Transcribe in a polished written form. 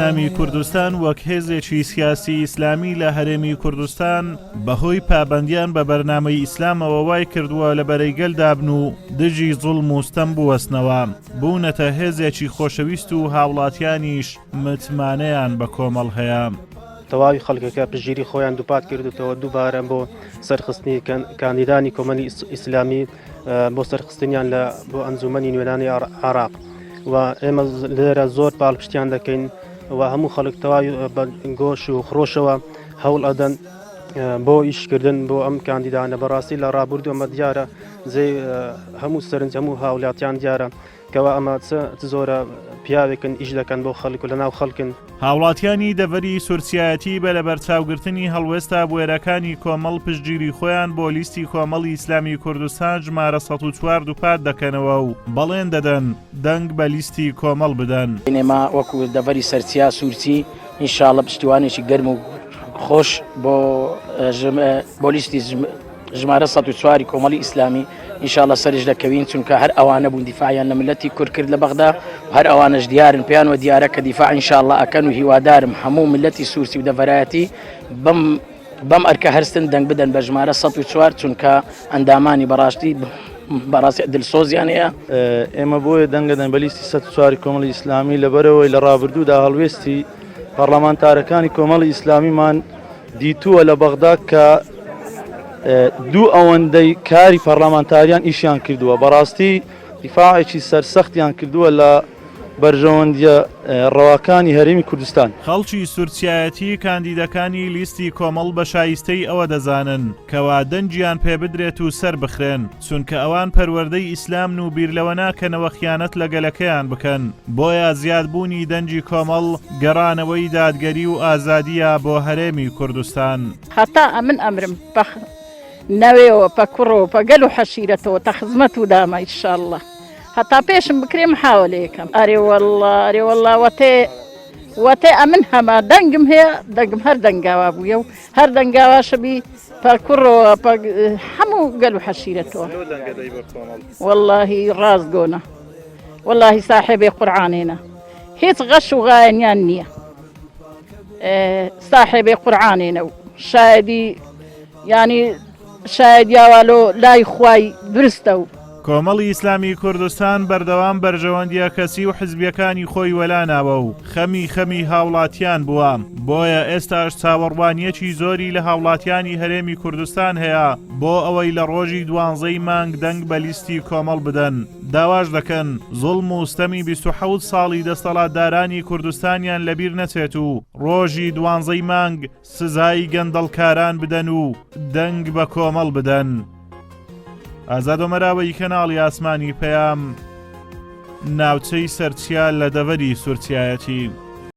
ئیسلامی کوردستان وەک هێزێکی سیاسی ئیسلامی لە هەرێمی کوردستان بەهۆی پابەندیان بە بەرنامەی ئیسلامەوە وای کردووە لە بەرەی گەلدا بن و دژی زوڵم و ستەم بوەستنەوە، بوونەتە هێزێکی خۆشەویست و هاوڵاتیانیش متمانەیان بە کۆمەڵ هەیە. تەواوی خەڵکەکە پشتگیری خۆیان دووپات کردوتەوە دووبارە بۆ سەرخستنی کاندیدانی کۆمەلی ئیسلامی بۆ سەرخستنیان لە بۆ ئەنجومەنی نوێنانی عراق و ئێمە لێرە زۆر پاڵپشتیان دەکەین و هەموو خەڵک تەواوی بە گۆش و خرۆشەوە هەوڵ ئەدەن بۆ ئیشکردن بۆ ئەم کاندیدانە بەڕاستی لە ڕابردوو ئەمە دیارە جێ هەموو سەرنج هەموو هاوڵاتیان دیارە کەوا ئەمە چ زۆرە پیاوێکن ئیش دەکەن بۆ خەڵک و لەناو خەڵکن. هاوڵاتیانی دەڤەری سورچیایەتی بە لەبەرچاوگرتنی هەڵوێستە بوێرەکانی کۆمەڵ پشتگیری خۆیان بۆ لیستی کۆمەڵی ئیسلامی کوردستان ژمارە 104 دووپات دەکەنەوە و بەڵێن دەدەن دەنگ بە لیستی کۆمەڵ بدەن. ئێمە وەکو دەڤەری سەرچیا سورچی ان شاءاللە پشتیوانێکی گەرم و خۆش بۆ بۆ لیستی ژمارە 104 کۆمەڵی ئیسلامی ان شاءاللە سەرش دەکەوین چونکە هەر ئەوانە بوون دیفاعیان لە ملەتی کورد کرد لە بەغدا و هەر ئەوانەش دیارن پێیان وە دیارە کە دیفاع ان شاءاللە ئەکەن و هیوادارم هەموو ملەتی سورسی و دەڤەرایەتی بەم بەم ئەرکە هەرستن دەنگ بدەن بە ژمارە 104 چونکە ئەندامانی بەڕاستی بەڕاستی دلسۆزیان هەیە. ئێمە بۆیە دەنگەدەین بە لیستی 104 کۆمەڵی ئیسلامی لەبەرئەوەی لە ڕابردوودا هەڵوێستی پەڕلەمانتارەکانی کۆمەڵی ئیسلامیمان دیتووە لە بەغدا کە دوو ئەوەندەی کاری پەڕلەمانتاریان ئیشیان کردووە بەڕاستی دیفاعێکی سەرسەختیان کردووە لە بەرژەوەندیە ڕەواکانی هەرێمی کوردستان. خەڵکی سورچیایەتی کاندیدەکانی لیستی کۆمەڵ بە شایستەی ئەوە دەزانن کەوا دەنگیان پێبدرێت و سەربخرێن، چونکە ئەوان پەروەردەی ئیسلامن و بیر لەوە ناکەنەوە خیانەت لە گەلەکەیان بکەن، بۆیە زیادبوونی دەنگی کۆمەڵ گەڕانەوەی دادگەری و ئازادییە بۆ هەرێمی کوردستان. هەتا ئەمن ئەمرم پە نەوێوە پە کوڕەوە پە گەل و حەشیرەتەوە تە خزمەت و دامە ئیشاڵڵا. هەتا پێشم بکرێ محاوەلەیەکەم ئەرێ واللە ئەرێ واللە وەتێ وەتێ ئەمن هەمە دەنگم هەیە دەنگم هەر دەنگاوا بوویە و هەر دەنگاواشە بی پە کوڕەوە پە هەموو گەل و حەشیرەتەوە واللهی ڕاست گۆنە واللهی ساحێبێ قورعانێنە هیچ غەش و غایەنیان نییە ساحێبێ قورعانێنە و شایدی یانی شایەد یاوا لۆ لای خوای دورستە و. کۆمەڵی ئیسلامی کوردستان بەردەوام بەرژەوەندیە کەسی و حزبیەکانی خۆی وەلا ناوە و خەمی خەمی هاوڵاتیان بووە، بۆیە ئێستاش چاوەڕوانیەکی زۆری لە هاوڵاتیانی هەرێمی کوردستان هەیە بۆ ئەوەی لە ڕۆژی دوانزەی مانگ دەنگ بە لیستی کۆمەڵ بدەن، داواش دەکەن زوڵم و ستەمی 27 ساڵی دەستەڵاتدارانی کوردستانیان لەبیر نەچێت و ڕۆژی دوانزەی مانگ سزای گەندەڵکاران بدەن و دەنگ بە کۆمەڵ بدەن. ئازاد ئۆمەراوەی کەناڵی ئاسمانی پەیام ناوچەی سەرچیا لە دەڤەری سورچیایەتی.